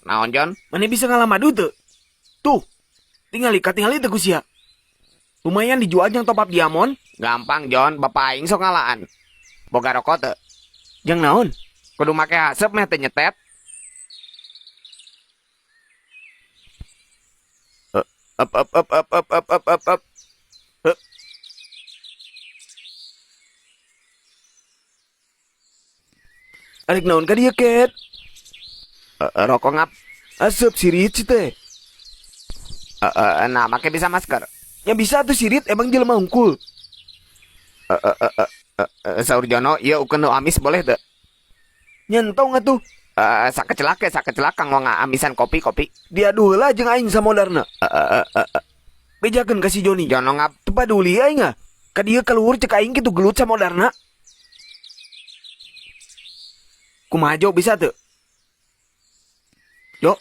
Naon, Jon? Maneh bisa ngala madu teu? Tuh, tingali katingali teu ku sia. Lumayan dijual jang top up diamond. Gampang, Jon, bapak aing sok ngalaan. Boga rokok teu? Jang naon? Kudu make haseup meh teu nyetet. Up up up up up up up up up. Up. Arek naon ka dieu, Ket? Rokok ngap. Aseup sirit si teh. Nah, make bisa masker. Ya bisa tuh sirit, emang jelema hungkul. Saur Jono, ieu ukeun nu amis boleh teu? Nyentong atuh. Sakecelak ke sakecelak kanggo ngaamisan kopi-kopi. Diadu heula jeung aing samodarna. Bejakeun ka si Joni. Jono ngap. Teu paduli aing ah. Ka dieu kaluhur cek aing kitu gelut samodarna. Kumaha Jo bisa teu? Jo.